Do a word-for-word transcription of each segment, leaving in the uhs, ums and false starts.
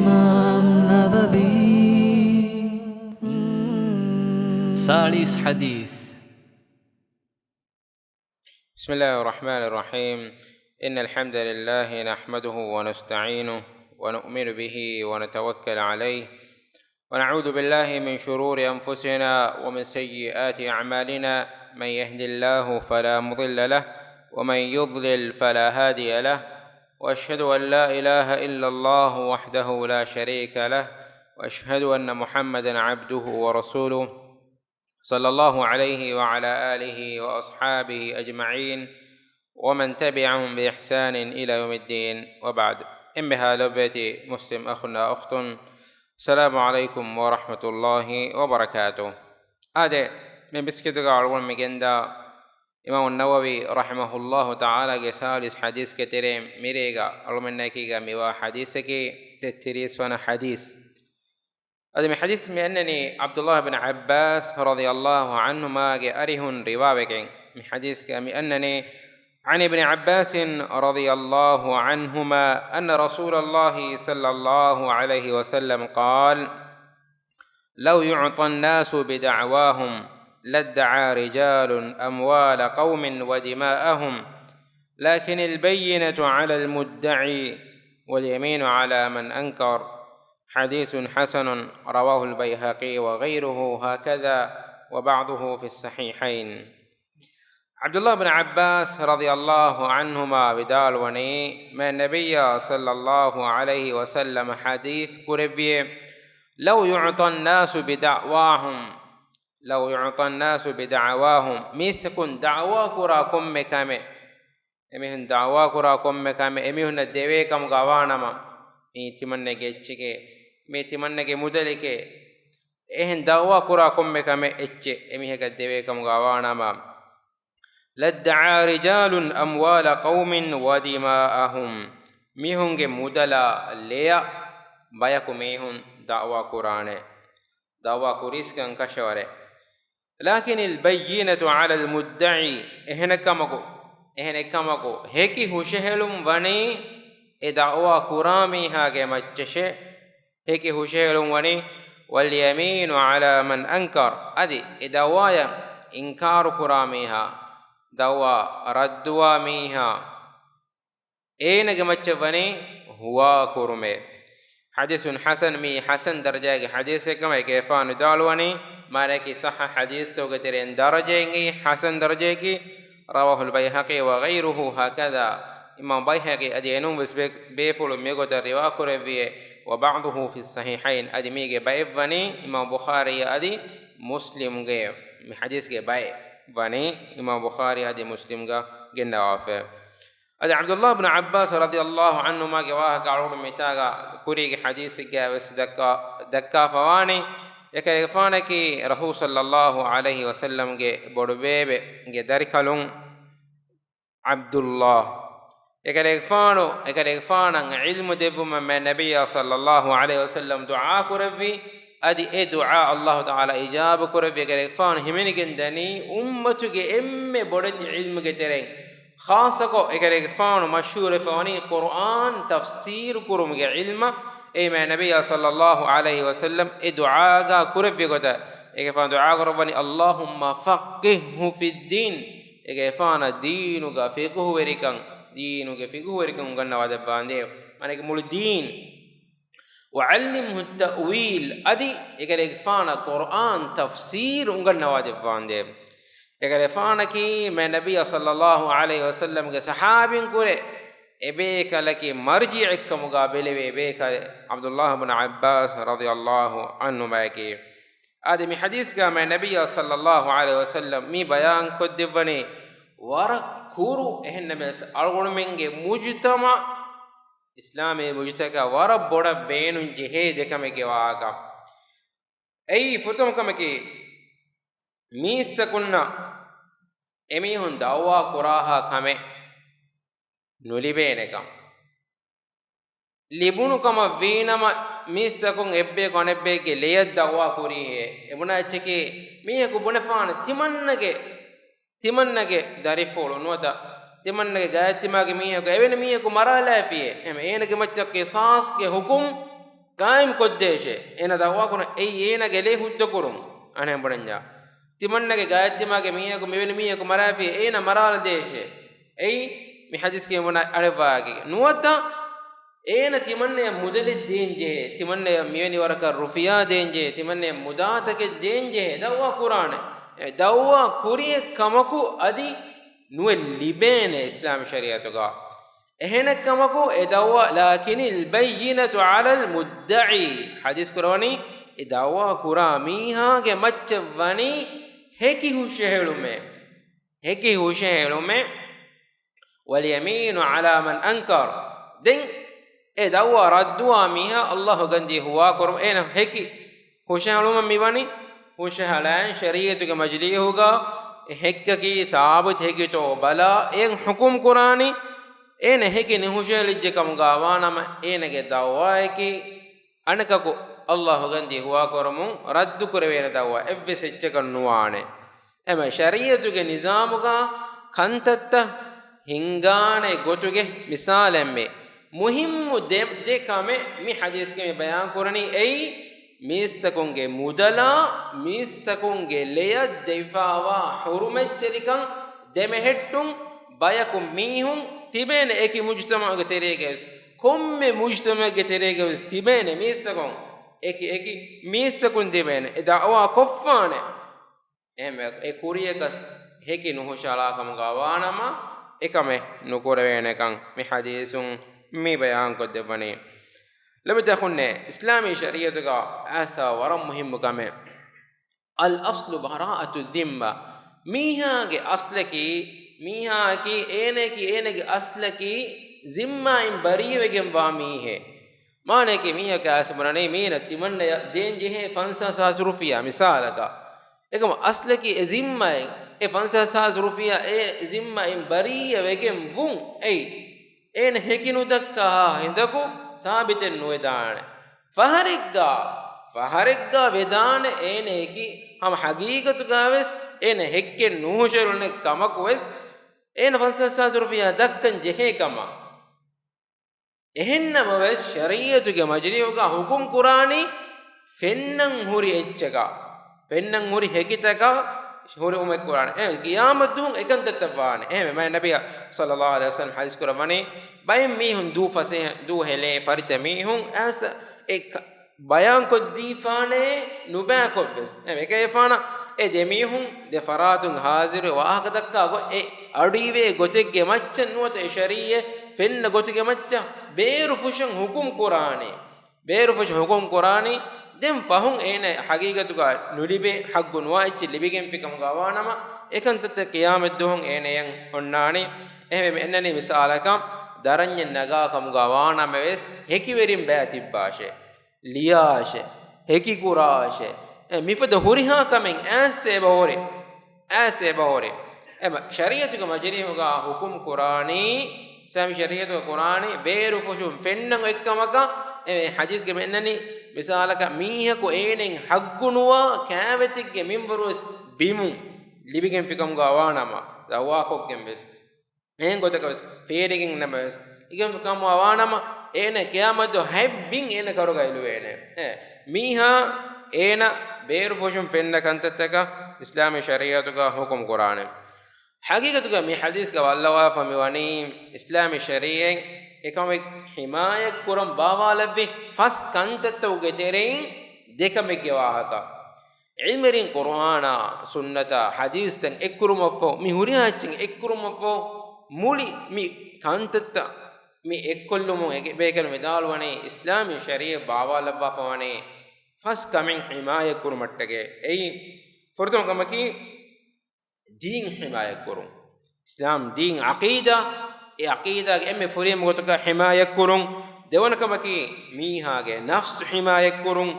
އިމާމް ނަވަވީ. ސާޅީސް ޙަދީޘް. بسم الله الرحمن الرحيم. إن الحمد لله نحمده ونستعينه ونؤمن به ونتوكل عليه ونعوذ بالله من شرور أنفسنا ومن سيئات أعمالنا. من يهد الله فلا مضل له ومن يضلل فلا هادي له. وأشهد أن لا إله إلا الله وحده لا شريك له. وأشهد أن محمدا عبده ورسوله. صلى الله عليه وعلى آله وأصحابه أجمعين ومن تبعهم بإحسان إلى يوم الدين وبعد. އެންމެހާ ލޮބުވެތި މުސްލިމް އަޚުންނާ އުޚްތުން، السلام عليكم ورحمة الله وبركاته. އާދެ، މި މިސްކިތުގަ އަޅުގަނޑު މި ގެންދާ އިމާމު ނަވަވީ ރަޙިމަހުﷲ ތަޢާލާގެ ސާޅީސް ޙަދީޘްގެ ތެރެއިން މިރޭގަ އަޅުމެންނާއެކީގަ މިވާ ޙަދީޘަކީ ތެއްތިރީސް ވަނަ ޙަދީޘް. އަދި މި ޙަދީޘް މި އަންނަނީ ޢަބްދުﷲ ބިން ޢައްބާސް ރަޟިޔަﷲ ޢަންހުމާގެ އަރިހުން ރިވާވެގެން. މި ޙަދީޘްގަ މި އަންނަނީ، عن ابن عباس رضي الله عنهما أن رسول الله صلى الله عليه وسلم قال: لو يعطى الناس بدعواهم لادعى رجال أموال قوم ودماءهم، لكن البينة على المدعي واليمين على من أنكر. حديث حسن رواه البيهقي وغيره هكذا وبعضه في الصحيحين. ޢަބްދުﷲ ބިން ޢައްބާސް ރަޟިޔަﷲ ޢަންހުމާ ވިދާޅުވަނީ، މާތް ނަބިއްޔާ ޞައްލަﷲ ޢަލައިހި ވަސައްލަމަ ޙަދީޘް ކުރެއްވިއޭ، لو يعطى الناس بدعواهم، لو يعطى الناس بدعواهم، މީސްތަކުން ދަޢުވާ ކުރާ ކޮންމެ ކަމެއް، އެމީހުން ދަޢުވާ ކުރާ ކޮންމެ ކަމެއް އެމީހުންނަށް ދެވޭ ކަމުގަ ވާނަމަ، މީ ތިމަންނަގެ އެއްޗެކޭ، މީ ތިމަންނަގެ މުދަލެކޭ، އެހެން ދަޢުވާ ކުރާ ކޮންމެ ކަމެއް އެއްޗެއް އެމީހަކަށް ދެވޭ ކަމުގަ ވާނަމަ، لادعى رجال أموال قوم ودماءهم، މީހުންގެ މުދަލާ ލެޔަށް ބަޔަކު މީހުން ދަޢުވާ ކުރާނެ، ދަޢުވާ ކުރީސްކަން ކަށަވަރެއް. لكن البينة على المدعي، އެހެނެއްކަމަކު، އެހެނެއްކަމަކު ހެކި ހުށަހެޅުން ވަނީ އެ ދަޢުވާ ކުރާ މީހާގެ މައްޗަށޭ، ހެކި ހުށަހެޅުން ވަނީ، واليمين على من أنكر، އަދި އެ ދަޢުވާޔަށް އިންކާރު ކުރާ މީހާ، ދަޢުވާ ރައްދުވާ މީހާ، އޭނަގެ މައްޗަށް ވަނީ ހުވާ ކުރުމޭ. ޙަދީޘުން ޙަސަން، މީ ޙަސަން ދަރަޖައިގެ ޙަދީޘެއް ކަމަށް އެކޭ ފާނު ވިދާޅުވަނީ، މާނައަކީ ޞައްޙަ ޙަދީޘްތަކުގެ ތެރެއިން ދަރަޖައިން އެއީ ޙަސަން ދަރަޖައަކީ. رواه البيهقي وغيره هكذا. އިމާމް ބައިހަޤީ އަދި އެނޫން ވެސް ބޭ-، ބޭފުޅުން މިގޮތަށް ރިވާ ކުރެއްވިއޭ. وبعضه في الصحيحين، އަދި މީގެ ބައެއް ވަނީ އިމާމް ބުޚާރީ އަދި މުސްލިމްގެ، މި ޙަދީޘްގެ ބައެއް ވަނީ އިމާމް ބުޚާރީ އަދި މުސްލިމްގަ ގެންނަވާފަ. އަދި ޢަބްދުﷲ ބިން ޢައްބާސް ރަޟިޔަﷲ ޢަންހުމާގެ ވާހަކަ އަޅުގަނޑު މިތާގަ ކުރީގެ ޙަދީޘެއްގައި ވެސް ދައްކާ، ދައްކާފަވާނީ، އެކަލޭގެފާނަކީ ރަސޫލު ޞައްލަﷲ ޢަލައިހި ވަސައްލަމްގެ ބޮޑުބޭބެގެ ދަރިކަލުން ޢަބްދުﷲ. އެކަލޭގެފާނު، އެކަލޭގެފާނަށް ޢިލްމު ދެއްވުމަށް މާތް ނަބިއްޔާ ޞައްލަﷲ ޢަލައިހި ވަސައްލަމް ދުޢާ ކުރެއްވި، އަދި އެ ދުޢާ ﷲ ތަޢާލާ އިޖާބަ ކުރެއްވި. އެކަލޭގެފާނު ހިމެނިގެން ދަނީ އުއްމަތުގެ އެންމެ ބޮޑެތި ޢިލްމުގެ ތެރެއިން، ޚާއްޞަކޮށް އެކަލޭގެފާނު މަޝްހޫރުވެފަ ވަނީ ޤުރުއާން ތަފްސީރު ކުރުމުގެ ޢިލްމަށް. އެއީ މާތް ނަބިއްޔާ ޞައްލަﷲ ޢަލައިހި ވަސައްލަމް އެ ދުޢާގަ ކުރެއްވި ގޮތަށް، އެކަލޭގެފާނު ދުޢާ ކުރައްވަނީ، اللهم فقهه في الدين، އެކަލޭގެފާނަށް ދީނުގަ ފިޤުހުވެރިކަން، ދީނުގެ ފިޤުހުވެރިކަން އުނގަންނަވާ ދެއްވާނދޭ. މާނައަކީ މުޅި ދީން. وعلمه التأويل، އަދި އެކަލޭގެފާނަށް ޤުރުއާން ތަފްސީރު އުނގަންނަވާ ދެއްވާނދޭ. އެކަލޭގެފާނަކީ މާތް ނަބިއްޔާ ޞައްލަﷲ ޢަލައިހި ވަސައްލަމްގެ ޞަޙާބީން ކުރެ އެބޭކަލަކީ މަރްޖިޢެއްކަމުގަ ބެލެވޭ ބޭކަލެއް ޢަބްދުﷲ ބިން ޢައްބާސް ރަޟިޔަﷲ ޢަންހުމާއެކީ. އަދި މި ޙަދީޘްގަ މާތް ނަބިއްޔާ ޞައްލަﷲ ޢަލައިހި ވަސައްލަމް މި ބަޔާންކޮށްދެއްވަނީ ވަރަށް ކުރު، އެހެންނަމަވެސް އަޅުގަނޑުމެންގެ މުޖުތަމަޢު، އިސްލާމީ މުޖުތަމަޢަކަށް ވަރަށް ބޮޑަށް ބޭނުން ޖެހޭ ދެކަމެއްގެ ވާހަކަ. އެއީ ފުރަތަމަ ކަމަކީ، މީސްތަކުންނަށް އެމީހުން ދަޢުވާ ކުރާހާ ކަމެއް ނުލިބޭނެކަން. ލިބުނު ކަމަށް ވީނަމަ، މީސްތަކުން އެއްބަޔަކު އަނެއްބައެއްގެ ލެޔަށް ދަޢުވާ ކުރީހޭ. އެ ބުނާ އެއްޗަކީ، މީހަކު ބުނެފާނެ ތިމަންނަގެ، ތިމަންނަގެ ދަރިފުޅު ނުވަތަ ތިމަންނަގެ ގާތްތިމާގެ މީހަކު އެވެނި މީހަކު މަރާލާފިޔޭ. އެހެން އޭނަގެ މައްޗަށް ޤިޞާޞްގެ ޙުކުމް ޤާއިމް ކޮށްދޭށޭ. އޭނަ ދަޢުވާ ކުރަން އެއީ އޭނަގެ ލޭ ހުއްދަ ކުރުން. އަނެއް ބުނަންޏާ. ތިމަންނަގެ ގާތްތިމާގެ މީހަކު މިވެނި މީހަކު މަރާފި އޭނަ މަރާލަދޭށޭ. އެއީ މި ޙަދީޘްގެ ބުނާ އަޅެއްވާގެ. ނުވަތަ އޭނަ ތިމަންނަޔަށް މުދަލެއް ދޭންޖެހޭ، ތިމަންނަޔަށް މިވެނި ވަރަކަށް ރުފިޔާ ދޭންޖެހޭ، ތިމަންނަޔަށް މުދާތަކެއް ދޭންޖެހޭ، ދަޢުވާ ކުރާނެ. އެ ދަޢުވާ ކުރިއެއް ކަމަކު އަދި ނުވެ ލިބޭނެ އިސްލާމީ ޝަރީޢަތުގަ. އެހެނެއްކަމަކު އެ ދަޢުވާ، لكن البينة على المدعي. ޙަދީޘް ކުރަވަނީ، އެ ދަޢުވާ ކުރާ މީހާގެ މައްޗަށް ވަނީ ހެކި ހުށަހެޅުމެއް. ހެކި ހުށަހެޅުމެއް. واليمين على من أنكر. ދެން އެ ދަޢުވާ ރައްދުވާ މީހާ ﷲ ގަންދީ ހުވާކުރުމަށް އޭނަ ހެކި ހުށަހެޅުމަށް މިވަނީ. ހުށަހަޅައި ޝަރީޢަތުގެ މަޖިލީހުގަ އެ ހެއްކަކީ ސާބިތު ހެކިތޯ ބަލާ އެ ޙުކުމް ކުރާނީ. އޭނަ ހެކި ނުހުށަހެޅިއްޖެ ކަމުގަ ވާނަމަ އޭނަގެ ދަޢުވާއަކީ އަނެކަކު ﷲ ގަންދީ ހުވާކުރުމުން ރައްދު ކުރެވޭނެ ދަޢުވާ އެއްވެސް އެއްޗަކަށް ނުވާނެ. އެމަ ޝަރީޢަތުގެ ނިޒާމުގަ ކަންތައްތައް ހިންގާނެ ގޮތުގެ މިސާލެއްމެ. މުހިއްމު ދެ، ދެ ކަމެއް މި ޙަދީޘްގައި މި ބަޔާން ކުރަނީ. އެއީ، މީސްތަކުންގެ މުދަލާ، މީސްތަކުންގެ ލެޔަށް ދެވިފާވާ ޙުރުމަތްތެރިކަން ދެމެހެއްޓުން. ބަޔަކު މީހުން ތިބޭނެ އެކި މުޖްތަމަޢުގެ ތެރޭގަވެސް، ކޮންމެ މުޖްތަމަޢެއްގެ ތެރޭގަވެސް ތިބޭނެ މީސްތަކުން، އެކި އެކި މީސްތަކުން ތިބޭނެ އެ ދަޢުވާ ކޮށްފާނެ. އެހެންވެ، އެ ކުރިޔަކަސް ހެކި ނުހުށަހަޅާ ކަމުގަ ވާނަމަ، އެކަމެއް ނުކުރެވޭނެކަން މި ޙަދީޘުން މި ބަޔާންކޮށްދެއްވަނީ. ލޮބުވެތި އަޚުންނޭ، އިސްލާމީ ޝަރީޢަތުގަ އައިސް ވަރަށް މުހިއްމު ކަމެއް. الأصل براءة الذمة. މީހާގެ އަސްލަކީ، މީހާއަކީ، އޭނައަކީ، އޭނަގެ އަސްލަކީ ޒިންމާއިން ބަރީވެގެންވާ މީހެއް. މާނައަކީ، މީހަކަށް އައިސް ބުނަނީ މީނަ ތިމަންނަޔަށް ދޭންޖެހޭ ފަންސާސް ހާސް ރުފިޔާ މިސާލަކަށް. އެކަމަ އަސްލަކީ އެ ޒިންމާއިން، އެ ފަންސާސް ހާސް ރުފިޔާ އެ ޒިންމާއިން ބަރީއަ ވެގެން ވުން އެއީ. އޭނަ ހެކި ނުދައްކާ ހިނދަކު ސާބިތެއް ނުވެދާނެ. ފަހަރެއްގާ، ފަހަރެއްގާ ވެދާނެ އޭނައަކީ ހަމަ ހަގީގަތުގާވެސް އޭނަ ހެއްކެއް ނުހުށަހެޅުނެ ކަމަކުވެސް އޭނަ ފަންސާސް ހާސް ރުފިޔާ ދައްކަން ޖެހޭ ކަމަށް. އެހެންނަމަވެސް، ޝަރީޢަތުގެ މަޖިލީހުގަ ޙުކުމް ކުރާނީ ފެންނަން ހުރި އެއްޗަކަށް، ފެންނަން ހުރި ހެކިތަކަށް ޙުކުމް ކުރާނެ. އެ ޤިޔާމަތްދުވަހު އެކަންތައްތައް ވާނެ. އެހެންވެ، މާތް ނަބިއްޔާ ޞައްލައްލާހު ޢަލައިހި ވަސައްލަމަ ޙަދީޘް ކުރައްވަނީ، ބައެއް މީހުން ދޫ ފަސޭހަ، ދޫ ހެލޭ ފަރިތަ މީހުން އައިސް އެ ކަ-، ބަޔާންކޮށްދީފާނެ ނުބައިކޮށްވެސް. އެ އެކަލޭފާނަށް އެ ދެމީހުން ދެ ފަރާތުން ޙާޟިރުވެ ވާހަކަ ދައްކާ ގޮތް އެ އަޑުއިވޭ ގޮތެއްގެ މައްޗަށް ނުވަތަ އެ ޝަރީޢަތް ފެންނަ ގޮތުގެ މައްޗަށް ބޭރު ފުށަން ޙުކުމް ކުރާނެ. ބޭރު ފުށަން ޙުކުމް ކުރާނީ. ދެން ފަހުން އޭނަ ޙަޤީޤަތުގަ ނުލިބޭ، ޙައްޤު ނުވާ އެއްޗެއް ލިބިގެންފި ކަމުގަ ވާނަމަ، އެކަންތައްތައް ޤިޔާމަތްދުވަހު އޭނަޔަށް އޮންނާނީ. އެހެންވެ، މި އަންނަނީ މިސާލަކަށް ދަރަންޏެއް ނަގާ ކަމުގަ ވާނަމަވެސް، ހެކިވެރިން ބައި ތިއްބާށޭ. ލިޔާށެ، ހެކިކުރާށެ. އެ މިފަދަ ހުރިހާ ކަމެއް އައިސް އެބަހުރި. އައިސް އެބަހުރި. އެމަ ޝަރީޢަތުގެ މަޖިލީހުގަ ޙުކުމް ކުރާނީ، އިސްލާމީ ޝަރީޢަތުގަ ކުރާނީ، ބޭރު ފުށުން ފެންނަން އޮތްކަމަކަށް، އެ ޙަދީޘްގަ މި އަންނަނީ، މިސާލަކަށް މީހަކު އޭނައަށް ޙައްޤު ނުވާ ކާވެތެއްގެ މިންވަރުވެސް ބިމުން ލިބިގެންފި ކަމުގަ ވާނަމަ، ދަޢުވާކޮށްގެން ވެސް. އެހެން ގޮތަކަށް ވެސް ފޭރިގެން ނަމަވެސް، އިގެން ކަމު ވާނަމަ، އޭނަ ޤިޔާމަތްދުވަހު ހަތް ބިން އޭނަ ކަރުގަ އެޅުވޭނެ. އެ، މީހާ އޭނަ ބޭރު ފުށުން ފެންނަ ކަންތައްތަކަށް އިސްލާމީ ޝަރީޢަތުގަ ޙުކުމް ކުރާނެ. ޙަޤީޤަތުގަ މި ޙަދީޘްގަ ވައްލަވާފަ މި ވަނީ، އިސްލާމީ ޝަރީޢަތް އެކަމެއް ޙިމާޔަތް ކުރަން ބާވާލެއްވި ފަސް ކަންތައްތަކުގެ ތެރެއިން ދެ ކަމެއްގެ ވާހަކަ. ޢިލްމުވެރިން ޤުރުއާނާ، ސުންނަތާ، ޙަދީޘްތައް އެއްކުރުމަށްފަހު، މި ހުރިހާ އެއްޗެއް އެއްކުރުމަށްފަހު، މުޅި މި ކަންތައްތައް މި އެއްކޮށްލުމުން އެ ބޭކަލުން ވިދާޅުވަނީ، އިސްލާމީ ޝަރީޢަތް ބާވާލައްވާފަ ވަނީ ފަސް ކަމެއް ޙިމާޔަތް ކުރުމަށްޓަކައި. އެއީ، ފުރަތަމަ ކަމަކީ، ދީން ޙިމާޔަތްކުރުން. އިސްލާމް ދީން ޢަޤީދާ، އެ ޢަޤީދާގެ އެންމެ ފުރިހަމަ ގޮތަކަށް ޙިމާޔަތްކުރުން. ދެވަނަ ކަމަކީ، މީހާގެ ނަފްސު ޙިމާޔަތްކުރުން.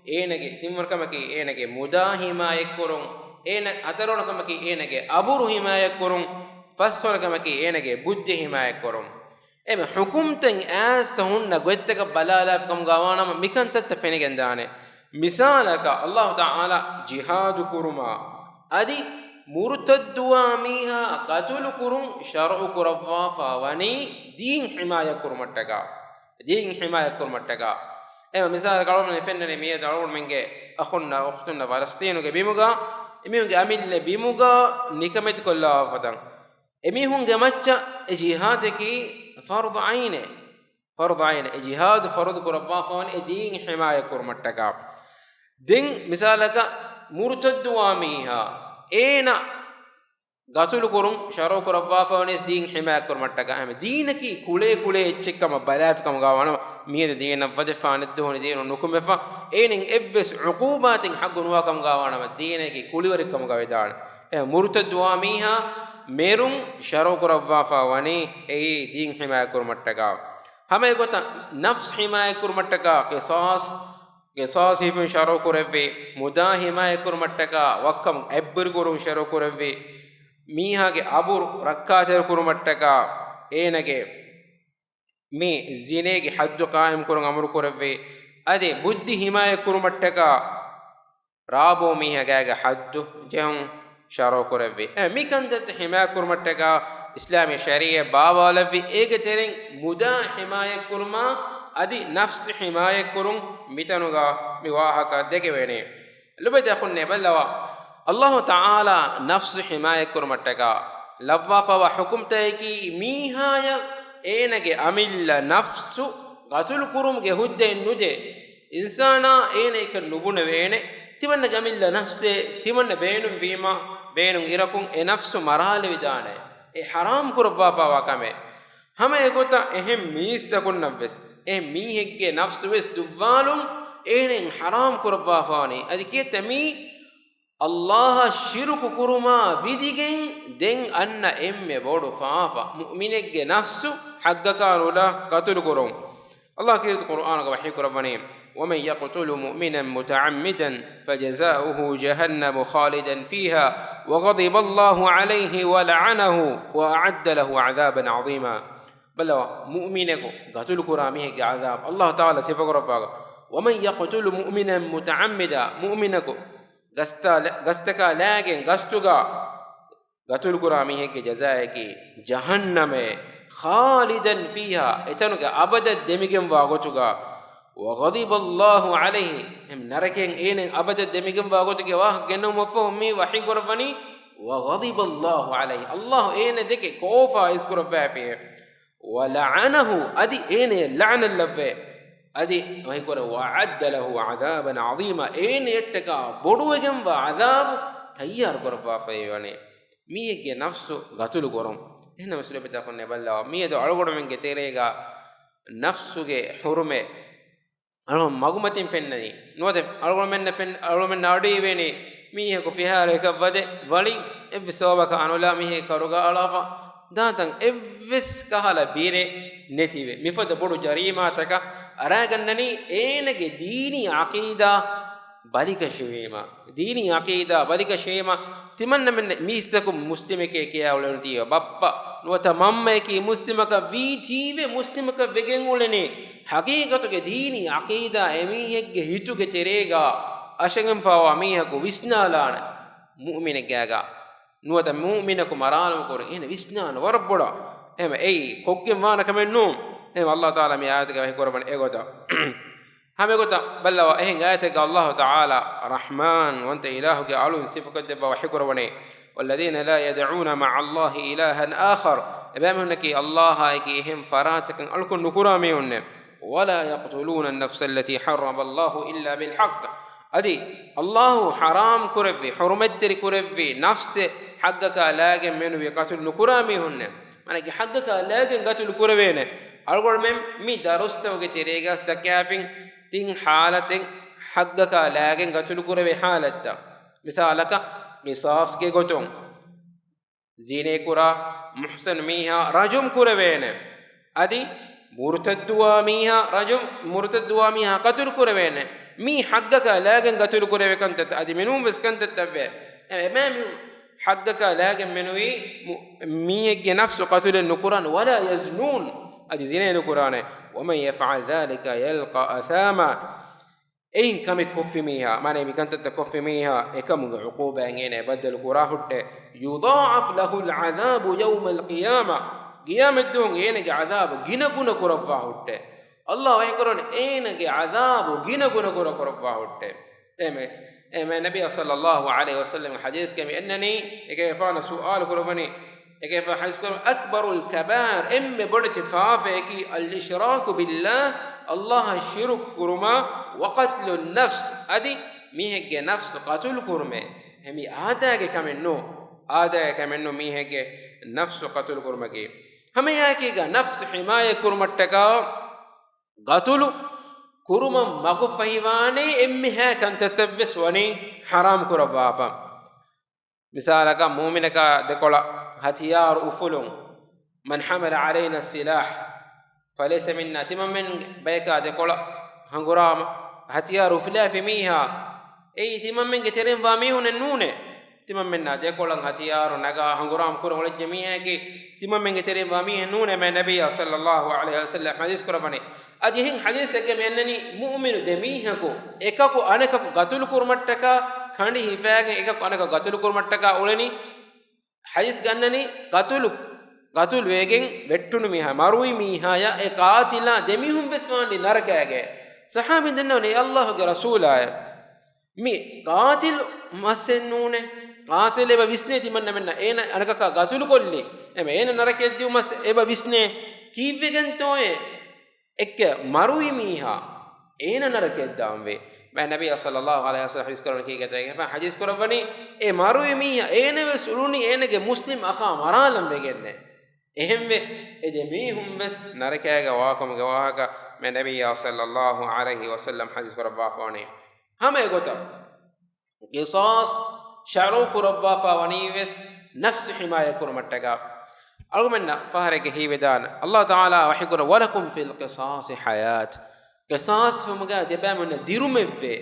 އޭނަގެ، ތިންވަނަ ކަމަކީ، އޭނަގެ މުދާ ޙިމާޔަތްކުރުން. އޭނަ، ހަތަރުވަނަ ކަމަކީ، އޭނަގެ އަބުރު ޙިމާޔަތްކުރުން. ފަސްވަނަ ކަމަކީ، އޭނަގެ ބުއްދި ޙިމާޔަތްކުރުން. އެމެ ޙުކުމްތައް އައިސް ހުންނަ ގޮތްތަކަށް ބަލާލާފި ކަމުގަ ވާނަމަ، މިކަންތައްތައް ފެނިގެންދާނެ. މިސާލަކަށް، ﷲ ތަޢާލާ ޖިހާދު ކުރުމާ، އަދި މުރުތައްދުވާ މީހާ ޤަތުލު ކުރުން ޝަރުޢު ކުރައްވާފަ ވަނީ ދީން ޙިމާޔަތް ކުރުމަށްޓަކާ. ދީން ޙިމާޔަތް ކުރުމަށްޓަކާ. އެ މިސާލަކަށް އަޅުގަނޑުމެން ފެންނަނީ މިއަދު އަޅުގަނޑުމެންގެ އަޚުންނާ އުޚްތުންނާ ފަލަސްޠީނުގެ ބިމުގަ، އެމީހުންގެ އަމިއްލަ ބިމުގަ ނިކަމެތިކޮށްލާފަ ތަން. އެމީހުންގެ މައްޗަށް އެ ޖިހާދަކީ ފަރުޟު ޢައިނޭ. ފަރުޟު ޢައިނޭ. އެ ޖިހާދު ފަރުޟު ކުރައްވާފަވަނީ އެ ދީން ޙިމާޔަތް ކުރުމަށްޓަކާ. ދެން މިސާލަކަށް މުރުތައްދުވާ މީހާ، އޭނަ ގަތުލު ކުރުން ޝަރުޢު ކުރައްވާފަވަނީ ދީން ޙިމާޔަތް ކުރުމަށްޓަކާ. އެހެން ދީނަކީ ކުޅޭ ކުޅޭ އެއްޗެއް ކަމަށް ބަލާފި ކަމުގަ ވާނަމަ، މިއަދު ދީނަށް ވަދެފާ ނެއްދުވަހުން ދީނުން ނުކުމެފަ، އޭނައަށް އެއްވެސް ޢުޤޫބާތެއް ޙައްޤު ނުވާ ކަމުގަ ވާނަމަ، ދީނަކީ ކުޅިވަރެއް ކަމުގަ ވެދާނެ. އެ މުރުތައްދުވާ މީހާ މެރުން ޝަރުޢު ކުރައްވާފަ ވަނީ އެއީ ދީން ޙިމާޔަތް ކުރުމަށްޓަކާ. ހަމަ އެގޮތަށް ނަފްސް ޙިމާޔަތް ކުރުމަށްޓަކާ ޤިޞާޞް، ޤިޞާޞް ހިފުން ޝަރުޢު ކުރެއްވި، މުދާ ޙިމާޔަތް ކުރުމަށްޓަކާ ވައްކަމު އެއްބުރި ކުރުން ޝަރުޢު ކުރެއްވި، މީހާގެ އަބުރު ރައްކާތެރި ކުރުމަށްޓަކާ އޭނަގެ މި ޒިނޭގެ ޙައްދު ޤާއިމް ކުރުން އަމުރު ކުރެއްވި، އަދި ބުއްދި ޙިމާޔަތް ކުރުމަށްޓަކާ ރާބޯ މީހާގެ ޙައްދު ޖެހުން ޝަރުޢު ކުރެއްވި. އެ، މި ކަންތައްތައް ޙިމާޔަތް ކުރުމަށްޓަކާ އިސްލާމީ ޝަރީޢަތް ބާވާލެއްވި. އޭގެ ތެރެއިން މުދާ ޙިމާޔަތް ކުރުމާ އަދި ނަފްސު ޙިމާޔަތް ކުރުން މިތަނުގަ މި ވާހަކަ ދެކެވޭނެ. ލޮބުވެތި އަޚުންނޭ ބައްލަވާ، ﷲ ތަޢާލާ ނަފްސު ޙިމާޔަތް ކުރުމަށްޓަކާ ލައްވާފަވާ ޙުކުމްތަކަކީ މީހާޔަށް އޭނަގެ އަމިއްލަ ނަފްސު ޤަތުލު ކުރުމުގެ ހުއްދައެއް ނުދޭ. އިންސާނާ އޭނަ އެކަން ނުބުނެވޭނެ. ތިމަންނަގެ އަމިއްލަ ނަފްސޭ، ތިމަންނަ ބޭނުންވީމަ، ބޭނުން އިރަކުން އެ ނަފްސު މަރާލެވިދާނެ. އެ ޙަރާމް ކުރައްވާފަވާ ކަމެއް. ހަމަ އެގޮތަށް އެހެން މީސްތަކުންނަށްވެސް އެ މީހެއްގެ ނަފްސުވެސް ދުއްވާލުން އޭނައަށް ޙަރާމް ކުރައްވާފަވަނީ. އަދި ކިއެއްތަ މީ؟ ﷲ އަށް ޝިރުކު ކުރުމާ ވިދިގެން ދެން އަންނަ އެންމެ ބޮޑު ފާފަ، މުއުމިނެއްގެ ނަފްސު ޙައްޤަކާ ނުލާ ޤަތުލު ކުރުން. ﷲ ކީރިތި ޤުރުއާނުގަ ވަޙީ ކުރައްވަނީ، ومن يقتل مؤمنا متعمدا فجزاؤه جهنم خالدا فيها وغضب الله عليه ولعنه وأعد له عذابا عظيما. ބައްލަވާ، މުއުމިނަކު ޤަތުލު ކުރާ މީހެއްގެ ޢަޛާބު ﷲ ތަޢާލާ ސިފަކުރައްވާ. ومن يقتل مؤمنا متعمدا، މުއުމިނަކު ގަސްތާ-، ގަސްތަކާ ލާގެން ގަސްތުގަ ގަތުލުކުރާ މީހެއްގެ ޖަޒާއަކީ ޖަހަންނަމޭ، خالدا فيها، އެތަނުގަ އަބަދަށް ދެމިގެންވާ ގޮތުގަ، وغضب الله عليه، ނަރަކައިން އޭނަ އަބަދަށް ދެމިގެންވާ ގޮތުގެ ވާހަކަ ގެންނަމުން ފަހު މި ވަޙީ ކުރައްވަނީ، وغضب الله عليه، ﷲ އޭނަ ދެކެ ކޯފާ އިސްކުރައްވާފި. ولعنه، އަދި އޭނަޔަށް ލަޢުނަތް ލައްވޭ. އަދި ވަޙީކުރޭ، وأعد له عذابا عظيما، އޭނަޔަށްޓަކާ ބޮޑުވެގެންވާ ޢަޛާބު ތައްޔާރު ކުރައްވާފައި ވަނީ. މީހެއްގެ ނަފްސު ގަތުލު ކުރުން. އެހެންނަމަވެސް ލޮބުވެތި އަޚުންނޭ ބައްލަވާ، މިއަދު އަޅުގަނޑުމެންގެ ތެރޭގަ ނަފްސުގެ ޙުރުމަތް އަޅުގަނޑު މަގުމަތިން ފެންނަނީ. ނުވަތަ އަޅުގަނޑުމެންނަށް ފެން-، އަޅުގަނޑުމެންނަށް އަޑުއިވޭނީ މީހަކު ފިހާރައަކަށް ވަދެ ވަޅިން އެއްވެސް ސަބަބަކަށް އަނުލާ މީހެއް ކަރުގަ އަޅާފަ ދާންތަން އެއްވެސް ކަހަލަ ބިރެއް ނެތިވެ، މިފަދަ ބޮޑު ޖަރީމާތަކަށް އަރާގަންނަނީ އޭނަގެ ދީނީ ޢަޤީދާ ބަލިކަށިވީމަ. ދީނީ ޢަޤީދާ ބަލިކަށިވީމަ، ތިމަންނަމެން މީސްތަކުން މުސްލިމެކޭ ކިޔާ އުޅެން ތީވެ ބައްޕަ ނުވަތަ މަންމަޔަކީ މުސްލިމަކަށް ވީ ތީވެ މުސްލިމަކަށް ވެގެން އުޅެނީ. ޙަޤީޤަތުގެ ދީނީ ޢަޤީދާ އެމީހެއްގެ ހިތުގެ ތެރޭގަ އަށަނގެންފާވާ މީހަކު ވިސްނާލާނެ. މުއުމިނެއްގާގަ ނުވަތަ މުއުމިނަކު މަރާލުމު ކުރި އޭނަ ވިސްނާން ވަރަށް ބޮޑަށް. އެހެން އެއީ ކޮށްގެން ވާނެ ކަމެއް ނޫން. އެހެން ﷲ ތަޢާލާ މި އާޔަތުގަ ވަޙީ ކުރައްވަނީ އެގޮތަށް. ހަމަ އެގޮތަށް ބައްލަވާ، އެހެން އާޔަތެއްގަ ﷲ ތަޢާލާ ރަޙްމާން ވަންތަ އިލާހުގެ އަޅުން ސިފަކޮށްދެއްވާ ވަޙީ ކުރައްވަނީ، والذين لا يدعون مع الله إلها آخر، އެބައިމީހުންނަކީ ﷲ އާއެކީ އެހެން ފަރާތަކަށް އަޅުކަން ނުކުރާ މީހުންނޭ. ولا يقتلون النفس التي حرم الله إلا بالحق. އަދި ﷲ ޙަރާމް ކުރެއްވި، ޙުރުމަތްތެރި ކުރެއްވި ނަފްސެއް ޙައްޤަކާ ލާގެން މެނުވީ ޤަތުލު ނުކުރާ މީހުންނޭ. މާނައީ ޙައްޤަކާ ލާގެން ޤަތުލު ކުރެވޭނެ. އަޅުގަނޑުމެން މި ދަރުސްތަކުގެ ތެރޭގަ ދައްކާފިން ތިން ޙާލަތެއް ޙައްޤަކާ ލާގެން ޤަތުލު ކުރެވޭ ޙާލަތްތައް. މިސާލަކަށް ޤިޞާޞްގެ ގޮތުން ޒިނޭކުރާ މުޙްޞަން މީހާ ރަޖުމް ކުރެވޭނެ. އަދި މުރުތައްދުވާ މީހާ ރަޖުމް، މުރުތައްދުވާ މީހާ ޤަތުލު ކުރެވޭނެ. މީ ޙައްޤަކާ ލާގެން ޤަތުލު ކުރެވޭ ކަންތައްތައް. އަދި މިނޫން ވެސް ކަންތައްތައްވޭ. އެ، އެބައިމީހުން ޙައްޤަކާ ލާގެން މެނުވީ މު-، މީހެއްގެ ނަފްސު ޤަތުލެއް ނުކުރާނެ. ولا يزنون، އަދި ޒިނޭ ނުކުރާނެ. ومن يفعل ذلك يلق أثاما. އެއިން ކަމެއް ކޮށްފި މީހާ، މާނައީ މި ކަންތައްތައް ކޮށްފި މީހާ، އެކަމުގެ ޢުޤޫބާތް އޭނަ ބައްދަލު ކުރާ ހުއްޓޭ. يضاعف له العذاب يوم القيامة، ޤިޔާމަތްދުވަހު އޭނަގެ ޢަޛާބު ގިނަގުނަ ކުރައްވާ ހުއްޓޭ. ﷲ ވަޙީކުރަނީ އޭނަގެ ޢަޛާބު ގިނަ ގުނަ ގުނަ ކުރައްވާ ހުއްޓޭ. އެމެ، އެމެ ނަބީ ޞައްލައްލާހު ޢަލައިހި ވަސައްލަމް ޙަދީޘްގައި މި އަންނަނީ، އެކަލޭގެފާނު ސުވާލު ކުރައްވަނީ، އެކަލޭގެފާނު ޙަދީޘް ކުރައްވަނީ، أكبر الكبائر، އެންމެ ބޮޑެތި ފާފައަކީ، الإشراك بالله، ﷲ އަށް ޝިރުކު ކުރުމާ، وقتل النفس، އަދި މީހެއްގެ ނަފްސު ޤަތުލު ކުރުމޭ. އެމީ އާދައިގެ ކަމެއް ނޫ، އާދައިގެ ކަމެއް ނޫ މީހެއްގެ ނަފްސު ޤަތުލު ކުރުމަކީ. ހަމައެއާއެކީގަ ނަފްސު ޙިމާޔަތް ކުރުމަށްޓަކާ، ޤަތުލު ކުރުމަށް މަގުފަހިވާނޭ އެންމެހާ ކަންތައްތައްވެސް ވަނީ ޙަރާމް ކުރައްވާފަ. މިސާލަކަށް، މުއުމިނަކާ ދެކޮޅަށް ހަތިޔާރު އުފުލުން، من حمل علينا السلاح فليس منا، ތިމަންމެން ބަޔަކާ ދެކޮޅަށް ހަނގުރާމަ ހަތިޔާރު އުފުލާފި މީހާ، އެއީ ތިމަންމެންގެ ތެރެއިން ވާ މީހުނެއް ނޫނޭ. ތިމަންމެންނާ ދެކޮޅަށް ހަތިޔާރު ނަގާ ހަނގުރާމަ ކުރަން އުޅެއްޖެ މީހާއަކީ ތިމަންމެންގެ ތެރެއިން ވާ މީހެއް ނޫނޭ. މާތް ނަބިއްޔާ ޞައްލައްލާހު ޢަލައިހި ވަސައްލަމް ޙަދީޘް ކުރައްވަނީ. އަދި އެހެން ޙަދީޘެއްގަ މި އަންނަނީ، މުއުމިނު ދެ މީހަކު އެކަކު އަނެކަކު ޤަތުލު ކުރުމަށްޓަކާ، ކަނޑި ހިފާގެން އެކަކު އަނެކަކު ޤަތުލު ކުރުމަށްޓަކާ އުޅެނީ. ޙަދީޘްގަ އަންނަނީ، ޤަތުލު، ޤަތުލުވެގެން ވެއްޓުނު މީހާ، މަރުވި މީހާޔާ އެ ޤާތިލާ ދެ މީހުން ވެސް ވާނީ ނަރަކައިގައި. ޞަޙާބީން ދެންނެވުނީ، އޭ ﷲ ގެ ރަސޫލާއޭ، މި ޤާތިލު މައްސެއް ނޫނޭ. ޤާތިލު އެބަ ވިސްނޭ ތިމަންނަމެންނަށް އޭނަ އަނެކަކާ ޤަތުލު ކޮށްލީ. އެމެ އޭނަ ނަރަކަޔަށް ދިޔުމަސް އެބަ ވިސްނޭ. ކީއްވެގެންތޯއޭ އެއްކަ މަރުވި މީހާ އޭނަ ނަރަކަޔަށް ދާންވޭ؟ މާތް ނަބިއްޔާ ޞައްލައްލާހު ޢަލައިހި ވަސައްލަމް ޙަދީޘް ކުރައްވަނީ ކީކޭތޯ؟ އެކަލޭގެފާނު ޙަދީޘް ކުރައްވަނީ، އެ މަރުވި މީހާ އޭނަ ވެސް އުޅުނީ އޭނަގެ މުސްލިމް އަޚާ މަރާލަން ވެގެންނޭ. އެހެންވެ، އެ ދެ މީހުން ވެސް ނަރަކައިގަ ވާކަމުގެ ވާހަކަ މާތް ނަބިއްޔާ ޞައްލައްލާހު ޢަލައިހި ވަސައްލަމް ޙަދީޘް ކުރައްވާފަވަނީ. ހަމަ އެގޮތަށް، ޤިޞާޞް ޝަރުޢު ކުރައްވާފަ ވަނީ ވެސް ނަފްސު ޙިމާޔަތް ކުރުމަށްޓަކާ. އަޅުގަނޑަށް ފަހަރެއްގެ ހީވެދާނެ، ﷲ ތަޢާލާ ވަޙީ ކުރަނީ، وَلَكُمْ فِي الْقِصَاصِ حَيَاةٌ. ޤިޞާޞް ވުމުގައި ތިބާމެންނަށް ދިރުމެއްވޭ.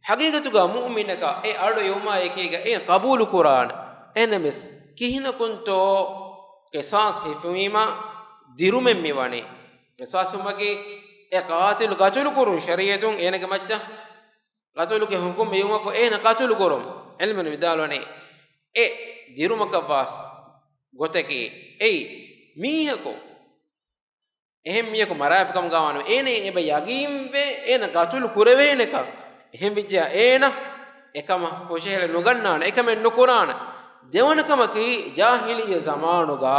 ޙަޤީޤަތުގަ މުއުމިނަކަށް އެ އަޑު އެޅުމާ އެކީގަ އެ ޤަބޫލު ކުރާނެ. އެހެންނަމަވެސް، ކިހިނަކުންތޯ ޤިޞާޞް ހިފުމީމާ ދިރުމެއް މިވަނީ؟ ޤިޞާޞް ވުމަކީ އެ ޤާތިލު ޤަތުލު ކުރުން، ޝަރީޢަތުން އޭނަގެ މައްޗަށް ޤަތުލުގެ ޙުކުމް ލިޔުމަށްފަހު އޭނަ ޤަތުލު ކުރުން. ޢިލްމުވެރިން ވިދާޅުވަނީ، އެ ދިރުމަކަށްވާސް ގޮތަކީ އެއީ، މީހަކު، އެހެން މީހަކު މަރާފިކަމުގަ ވާނަމަ، އޭނަ އެބަ ޔަގީންވޭ އޭނަ ޤަތުލު ކުރެވޭނެކަން. އެހެންވެއްޖެޔާ އޭނަ އެކަމަށް ހުށަހެޅެ ނުގަންނާނެ، އެކަމެއް ނުކުރާނެ. ދެވަނަ ކަމަކީ، ޖާހިލިއްޔަ ޒަމާނުގަ،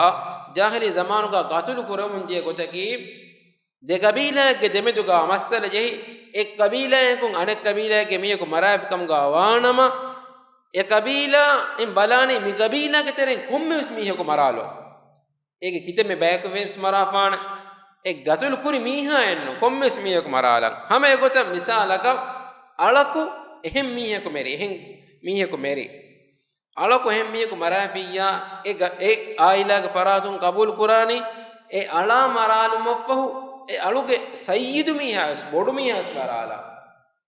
ޖާހިލީ ޒަމާނުގަ ޤަތުލު ކުރަމުން ދިޔަ ގޮތަކީ، ދެ ޤަބީލާއެއްގެ ދެމެދުގަ މައްސަލަ ޖެހި، އެއް ޤަބީލާއަކުން އަނެއް ޤަބީލާއެއްގެ މީހަކު މަރާފިކަމުގަ ވާނަމަ، އެ ޤަބީލާ އިން ބަލާނީ މި ޤަބީލާގެ ތެރެއިން ކޮންމެވެސް މީހަކު މަރާލުން. އޭގެ ކިތަންމެ ބަޔަކު ވެސް މަރާފާނެ. އެ ޤަތުލު ކުރި މީހާއެއްނު، ކޮންމެވެސް މީހަކު މަރާލަން. ހަމަ އެގޮތަށް މިސާލަކަށް، އަޅަކު އެހެން މީހަކު މެރި، އެހެން މީހަކު މެރި. އަޅަކު އެހެން މީހަކު މަރާފިއްޔާ، އެ ގަ-، އެ އާއިލާގެ ފަރާތުން ޤަބޫލު ކުރާނީ، އެ އަޅާ މަރާލުމަށްފަހު، އެ އަޅުގެ ސައްޔިދު މީހާވެސް، ބޮޑު މީހާވެސް މަރާލާ.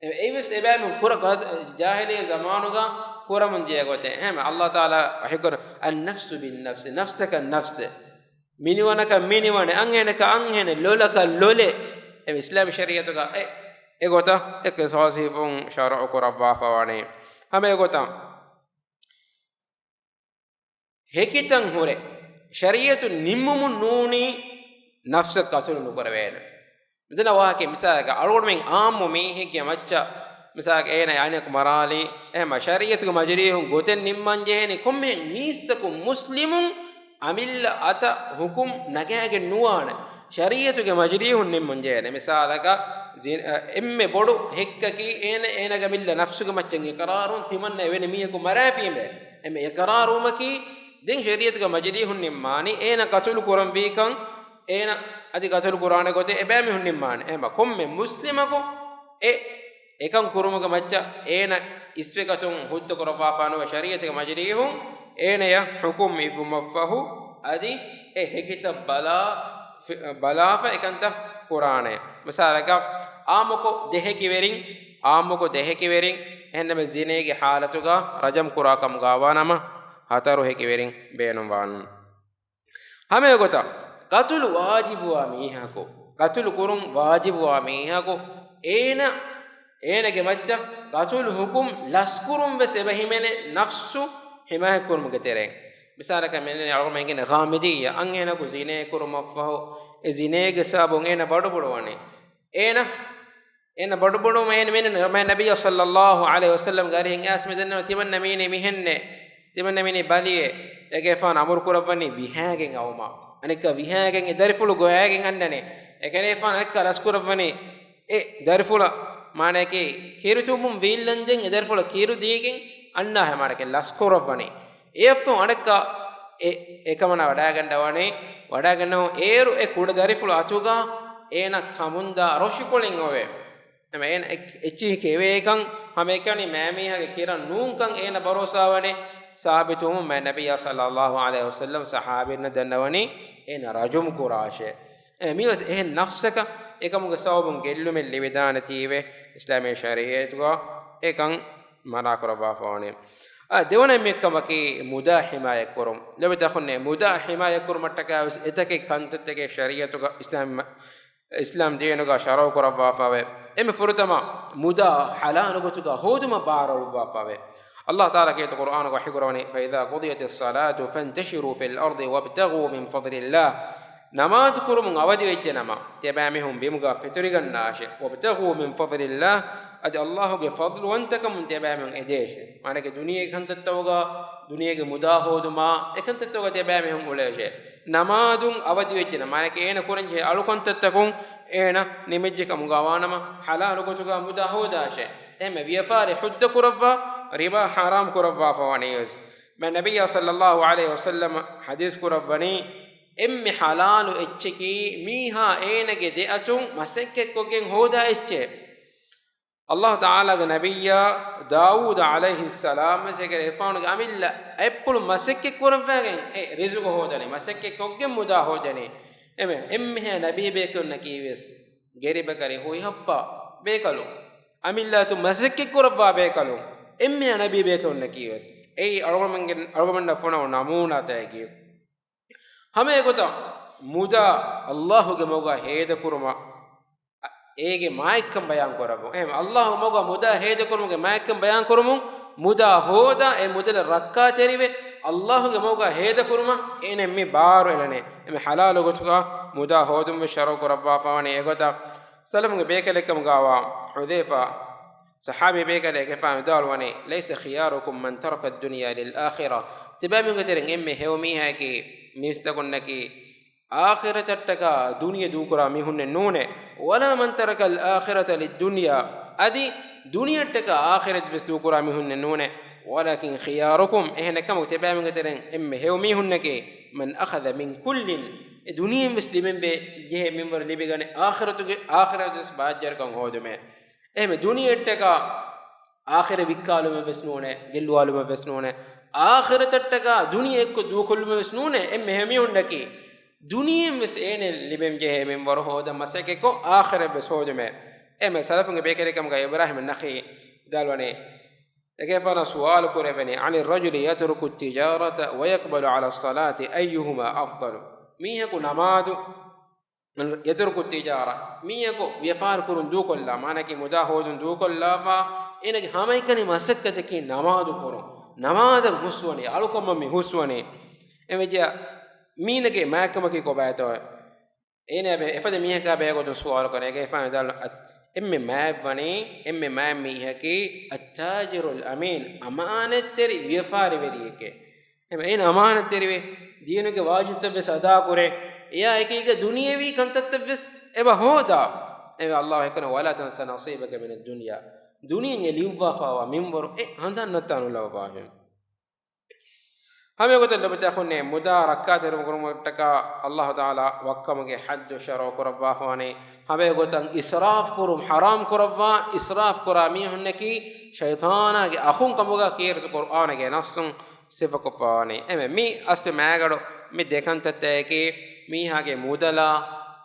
އެ-، އެއީވެސް އެބައިމީހުން ކުރަ-، ގަ-، ޖާހިލީ ޒަމާނުގަ ކުރަމުން ދިޔަ ގޮތެއް. އެހެން ﷲ ތަޢާލާ ވަޙީކުރަނީ، النفس بالنفس، نفسك نفس. މިނިވަނަކަށް މިނިވަނެއް، އަންހެނަކަށް އަންހެނެއް، ލޮލަކަށް ލޮލެއް. އެ އިސްލާމީ ޝަރީޢަތުގަ އެ، އެގޮތަށް އެ ޤިޞާޞް ހިފުން ޝަރުޢު ކުރައްވާފަވަނީ. ހަމަ އެގޮތަށް ހެކިތައް ހުރެ، ޝަރީޢަތު ނިންމުމުން ނޫނީ ނަފްސަށް ޤަތުލު ނުކުރެވޭނެ. މިދަންނަ ވާހަކަ މިސާލަކަށް، އަޅުގަނޑުމެން ޢާއްމު މީހެއްގެ މައްޗަށް މިސާލަކަށް އޭނަ އަނެކު މަރާލީ، އެހެންމަ ޝަރީޢަތުގެ މަޖިރީހުން ގޮތެއް ނިންމަން ޖެހޭނީ ކޮންމެހެން މީސްތަކުން މުސްލިމުން އަމިއްލަ އަތަށް ޙުކުމް ނަގާގެން ނުވާނެ. ޝަރީޢަތުގެ މަޖިރީހުން ނިންމަން ޖެހޭނެ. މިސާލަކަށް، ޒި-، އެންމެ ބޮޑު ހެއްކަކީ އޭނަ، އޭނަގެ އަމިއްލަ ނަފްސުގެ މައްޗަށް އިޤްރާރުން ތިމަންނަ އެވެނި މީހަކު މަރާފީމޭ. އެންމެ އިޤްރާރުވުމަކީ ދެން ޝަރީޢަތުގެ މަޖިރީހުން ނިންމާނީ އޭނަ ޤަތުލު ކުރަންވީކަން، އޭނަ އަދި ޤަތުލު ކުރާނެ ގޮތެއް އެބައިމީހުން ނިންމާނެ. އެހެންމަ ކޮންމެ މުސްލިމަކު އެ އެކަން ކުރުމުގެ މައްޗަށް އޭނަ އިސްވެ ގަތުން ހުއްދަ ކުރައްވާފާނުވެ ޝަރީޢަތުގެ މަޖިރީހުން އޭނަޔަށް ޙުކުމް އިއްވުމަށްފަހު އަދި އެ ހެކިތައް ބަލާ، ފި-، ބަލާފަ އެކަންތައް ކުރާނެ. މިސާލަކަށް، އާއްމުކޮށް ދެ ހެކިވެރިން، އާއްމުކޮށް ދެ ހެކިވެރިން، އެހެންނަމަ ޒިނޭގެ ޙާލަތުގަ ރަޖަމް ކުރާ ކަމުގަ ވާނަމަ، ހަތަރު ހެކިވެރިން ބޭނުންވާނުން. ހަމައެގޮތަށް، ޤަތުލު ވާޖިބުވާ މީހަކު، ޤަތުލު ކުރުން ވާޖިބުވާ މީހަކު، އޭނަ، އޭނަގެ މައްޗަށް ޤަތުލު ޙުކުމް ލަސްކުރުން ވެސް އެބަ ހިމެނޭ ނަފްސު ޙިމާޔަތްކުރުމުގެ ތެރެއިން. މިސާލަކަށް މި އަޅުގަނޑުމެން އިނގޭނެ ޣާމިދިއްޔާ، އަންހެނަކު ޒިނޭ ކުރުމަށްފަހު، އެ ޒިނޭގެ ސަބަބުން އޭނަ ބަޑުބުޅުވަނީ. އޭނަ، އޭނަ ބޮޑުބޮޑު މޭން މޭން މޭ ނަބިއްޔާ ޞައްލައްލާހު ޢަލައިހި ވަސައްލަމްގެ އަރިހަށް އައިސް މި ދެންނެވި ތިމަންނަ މީނީ މިހެންނޭ، ތިމަންނަ މީނީ ބަލިއޭ، އޭގެފާނު އަމުރު ކުރައްވަނީ ވިހާގެން އައުމާ. އަނެއްކާ ވިހާގެން އެ ދަރިފުޅު ގޮވައިގެން އަންނަނީ. އެކަލޭފާނު އަނެއްކާ ލަސްކުރައްވަނީ އެ ދަރިފުޅަށް، މާނައަކީ ކީރިތިބުމުން ވީއްލަންދެން އެ ދަރިފުޅަށް ކީރު ދީގެން އަންނާހެ، މާނައަކީ ލަސްކުރައްވަނީ. އެއަށްފަހު އަނެއްކާ އެ، އެކަމަނާ ވަޑައިގަންނަވަނީ، ވަޑައިގަންނަވަން އޭރު އެ ކުޑަ ދަރިފުޅު އަތުގަ އޭނަ ކަމުންދާ ރޮށިކޮޅެއް އޮވޭ. އެމަ އޭނަ އެއް-، އެއްޗިހި ކެވޭކަން ހަމައެކަނި މައިމީހާގެ ކިރަން ނޫންކަން އޭނަ ބަރޯސާވަނީ ސާބިތުވުމުން މާ ނަބިއްޔާ ޞައްލައްލާހު ޢަލައިހި ވަސައްލަމް ޞަޙާބީންނަށް ދަންނަވަނީ އޭނަ ރަޖުމް ކުރާށޭ. އެ މިވެސް އެހެން ނަފްސަކަށް އެކަމުގެ ސަބަބުން ގެއްލުމެއް ލިބިދާނެތީވެ އިސްލާމީ ޝަރީޢަތުގަ އެކަން މަނާ ކުރައްވާފަވަނީ. އާ، ދެވަނަ އެންމެ ކަމަކީ މުދާ ޙިމާޔަތްކުރުން. ލޮބުވެތި އަޚުންނޭ، މުދާ ޙިމާޔަތްކުރުމަށްޓަކާ ވެސް އެތަކެއް ކަންތައްތަކެއް ޝަރީޢަތުގަ އިސްލާމް، އިސްލާމް ދީނުގަ ޝަރުޢު ކުރައްވާފަވޭ. އެންމެ ފުރަތަމަ މުދާ ޙަލާލު ގޮތުގަ ހޯދުމަށް ބާރުއްވާފަވޭ. ﷲ ތަޢާލާ ކީރިތި ޤުރްއާނުގަ ވަޙީ ކުރަވަނީ، "فإذا قضيت الصلاة فانتشروا في الأرض وابتغوا من فضل الله." ނަމާދު ކުރުމުން އަވަދިވެއްޖެނަމަ، ތިޔަބައިމީހުން ބިމުގަ ފެތުރިގަންނާށޭ. "وابتغوا من فضل الله." އަދި ﷲ ގެ ފަޟްލުވަންތަކަމުން ތިޔަބައިމީހުން އެދޭށޭ. މާނައަކީ ދުނިޔޭގެ ކަންތައްތަކުގަ، ދުނިޔޭގެ މުދާ ހޯދުމާ، އެކަންތައްތަކުގަ ތިޔަބައިމީހުން އުޅޭށޭ. ނަމާދުން އަވަދިވެއްޖެނަމަ، މާނައަކީ އޭނަ ކުރަންޖެހޭ އަޅުކަންތައްތަކުން އޭނަ ނިމިއްޖެ ކަމުގަ ވާނަމަ، ޙަލާލު ގޮތުގަ މުދާ ހޯދާށޭ. އެހެންމެ ވިޔަފާރި ހުއްދަ ކުރައްވާ، ރިބާ ޙަރާމް ކުރައްވާފަވަނީ ވެސް. މާ ނަބިއްޔާ ޞައްލައްލާހު ޢަލައިހި ވަސައްލަމަ ޙަދީޘް ކުރައްވަނީ، އެންމެ ޙަލާލު އެއްޗަކީ މީހާ އޭނަގެ ދެއަތުން މަސައްކަތްކޮށްގެން ހޯދާ އެއްޗެއް. ﷲ ތަޢާލާގެ ނަބިއްޔާ ދާވޫދު ޢަލައިހިއްސަލާމް ވެސް އޭގެފާނުގެ އަމިއްލަ އަތްޕުޅު މަސައްކަތް ކުރައްވައިގެން އެ ރިޒުގު ހޯދަނީ، މަސައްކަތްކޮށްގެން މުދާ ހޯދަނީ. އެމެ، އެންމެހާ ނަބީބޭކަލުންނަކީ ވެސް ގެރިބަކަރި ހުއިހައްޕާ ބޭކަލުން، އަމިއްލަ އަތުން މަސައްކަތް ކުރައްވާ ބޭކަލުން، އެންމެހާ ނަބީބޭކަލުންނަކީ ވެސް. އެއީ އަޅުގަނޑުމެންގެ، އަޅުގަނޑުމެންނަށް ފޮނުވާ ނަމޫނާތަކަކީ. ހަމަ އެގޮތަށް މުދާ ﷲ ގެ މަގުގަ ހޭދަކުރުމަށް އޭގެ މާތްކަން ބަޔާން ކުރައްވަން. އެހެން ﷲ ގެ މަގުގަ މުދާ ހޭދަކުރުމުގެ މާތްކަން ބަޔާން ކުރުމުން، މުދާ ހޯދާ އެ މުދަލަށް ރައްކާތެރިވެ، ﷲ ގެ މަގުގަ ހޭދަކުރުމަށް އޭނަ މި ބާރު އެޅެނީ. އެމެ ޙަލާލު ގޮތުގަ މުދާ ހޯދުން ވެސް ޝަރުޢު ކުރައްވާފަވަނީ. އެގޮތަށް ސަލަފުންގެ ބޭކަލެއްކަމުގަވާ ޙުޛައިފާ ޞަޙާބީ ބޭކަލެއް އެކަފާ ވިދާޅުވަނީ، "ليس خياركم من ترك الدنيا للآخرة." ތިބާމީހުންގެ ތެރެއިން އެންމެ ހެޔޮ މީހާއަކީ މީސްތަކުންނަކީ އާޚިރަތަށްޓަކާ ދުނިޔެ ދޫކުރާ މީހުންނެއް ނޫނޭ. "ولا من ترك الآخرة للدنيا." އަދި ދުނިޔެއަށްޓަކާ އާޚިރަތް ވެސް ދޫކުރާ މީހުންނެއް ނޫނޭ. "ولكن خياركم." އެހެނެއް ކަމަކު ތިބާމީހުންގެ ތެރެއިން އެންމެ ހެޔޮ މީހުންނަކީ، "من أخذ من كل." އެ ދުނިޔެއިން ވެސް ލިބެން ބޭ ޖެހޭ މިންވަރު ލިބިގަނެ، އާޚިރަތުގެ، އާޚިރަތު ވެސް ބާއްޖަވެރިކަން ހޯދުމޭ. އެހެން ދުނިޔެއަށްޓަކާ އާޚިރަތް ވިއްކާލުމެއް ވެސް ނޫނޭ، ގެއްލުވާލުމެއް ވެސް ނޫނޭ. އާޚިރަތަށްޓަކާ ދުނިޔެ އެއްކޮށް ދޫކޮށްލުމެއް ވެސް ނޫނޭ، އެންމެ ހެޔޮ މީހުންނަކީ ދުނިޔެއިން ވެސް އޭނަ ލިބެން ޖެހޭ މިންވަރު ހޯދަން މަސައްކަތްކޮށް، އާޚިރަތް ވެސް ހޯދުމޭ. އެމެ ސަލަފުންގެ ބޭކަލެއް ކަމުގަ އިބްރާހީމް ނަޚަޢީ ވިދާޅުވަނީ، އެކަފާނަށް ސުވާލު ކުރެވެނީ، "عن الرجل يترك التجارة ويقبل على الصلاة، أيهما أفضل؟" މީހަކު ނަމާދު، يترك التجارة، މީހަކު ވިޔަފާރި ކުރުން ދޫކޮށްލާ، މާނައަކީ މުދާ ހޯދުން ދޫކޮށްލާފަ، އޭނަގެ ހަމައެކަނި މަސައްކަތަކީ ނަމާދު ކުރުން. ނަމާދަށް ހުސްވަނީ، އަޅުކަމަށް މި ހުސްވަނީ. އެމެޖެ މީނަގެ މާތްކަމަކީ ކޮބާތޯ؟ އޭނަ އެފަދަ މީހަކާ ބެހޭގޮތުން ސުވާލު ކުރޭ. އޭގެފާނު ވިދާޅު، އަތް-، އެންމެ މާތްވަނީ، އެންމެ މާތް މީހަކީ التاجر الأمين، އަމާނަތްތެރި ވިޔަފާރިވެރިއެކޭ. އެމެ އޭނަ އަމާނަތްތެރިވެ، ދީނުގެ ވާޖިބްތައް ވެސް އަދާކުރޭ، އެއާ އެކީގަ ދުނިޔެވީ ކަންތައްތައް ވެސް އެބަ ހޯދާ. އެމެ ﷲ އެކަނި، "ولا تنس نصيبك من الدنيا." ދުނިޔެއިން އެ ލިޔުއްވާފައިވާ މިންވަރު އެ ހަނދާން ނައްތާ ނުލައްވާށޭ. ހަމައެގޮތަށް ލޮބުވެތި އަޚުންނޭ، މުދާ ރައްކާތެރިކުރުމަށްޓަކާ ﷲ ތަޢާލާ ވައްކަމުގެ ޙައްދު ޝަރުޢު ކުރައްވާފަވަނީ. ހަމައެގޮތަށް އިސްރާފް ކުރުން ޙަރާމް ކުރައްވާ، އިސްރާފް ކުރާ މީހުންނަކީ ޝައިޠާނާގެ އަޚުން ކަމުގަ ކީރިތި ޤުރްއާނުގެ ނައްޞުން ސިފަކޮށްފަވަނީ. އެމެ މި އަސްލު މާގަޑު މި ދެކަންތައްތަކަކީ މީހާގެ މުދަލާ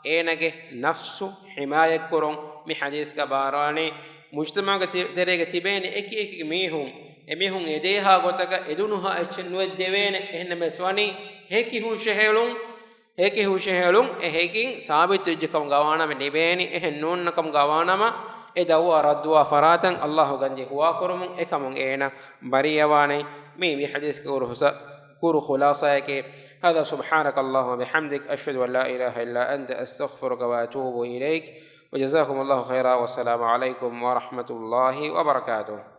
އޭނަގެ ނަފްސު ޙިމާޔަތްކުރުން މި ޙަދީޘްގަ ބާރުވަނީ. މުޖްތަމަޢުގެ ތި-، ތެރޭގަ ތިބޭނެ އެކި އެކި މީހުން، އެމީހުން އެދޭހާ ގޮތަކަށް އެދުނުހާ އެއްޗެއް ނުއެއްދެވޭނެ. އެހެންނަމަވެސް ވަނީ ހެކި ހުށަހެޅުން، ހެކި ހުށަހެޅުން އެ ހެކިން ސާބިތުވެއްޖެ ކަމުގަ ވާނަމަ ލިބޭނެ، އެހެން ނޫންނަ ކަމުގަ ވާނަމަ އެ ދައުވާ ރައްދުވާ ފަރާތަށް ﷲ ގަންޖެހުވާކުރުމުން އެކަމުން އޭނަ ބަރީއަވާނެ. މީ މި ޙަދީޘްގެ އުރުހުސަ ކުރު ޚުލާޞާއެކޭ. هذا، سبحانك اللهم وبحمدك، أشهد أن لا إله إلا أنت، أستغفرك وأتوب إليك. وجزاكم الله خيرا، والسلام عليكم ورحمة الله وبركاته.